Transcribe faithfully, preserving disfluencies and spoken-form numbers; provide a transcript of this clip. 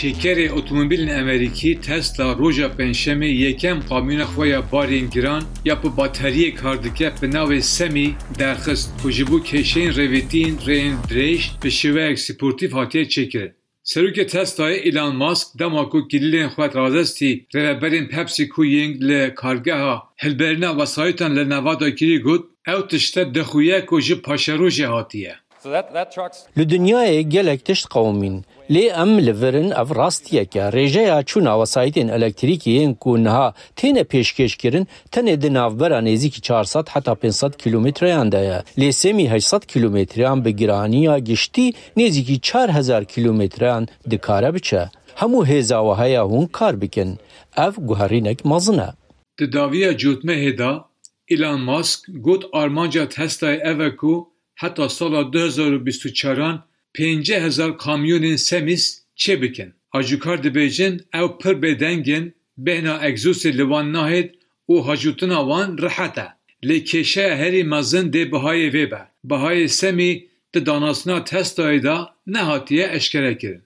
Şêkerê otomobîlên Amerîkî Tesla roja Pêncşemê yekem kamyona xwe ya barên giran ya bi bateriyê kar dike bi navê Semi derxist ku ji bo kêşeyên rêvîtiyên rêyên dirêj bi şêweyek sportîf hatiye çêkirin. Serokê Teslayê Elon Musk dema ku kilîlên xwe radestî rêveberên PepsiCo yên li kargeha hilberîna wesayîtan li Nevada kirî got, ew tişte dixuye ku ji paşerojê hatiye. Li dinyayê gelek tişt qewimîn, lê em li vir in ev rastiyek e. Rêjeya çûna wesayîtên elektrîkî yên ku niha têne pêşkêşkirin tenê di navbera nêzîkî çar sed heta pênc sed kîlometreyan de ye. Lê Semî heşt sed kîlometreyan bi giraniya giştî nêzîkî çar hezar kîlometreyan dikare biçe. Hemû hêza we heye hûn kar bikin. Ev guherînek mezin e. Di dawiya cotmehê de Elon Musk got armanca Teslayê ev e ku heta sala du hezar û bîst û çaran pêncî hezar kamyonên Semis çêbikin. Hacûkar dibêjin ew pir bêdeng in, bêhna egzosê li wan nahêt û hacûtina wan rihet e. Lê kêşeya herî mezin dê bihayê vê be. Bihayê Semî di danastina Teslayê de nehatiye eşkerekirin.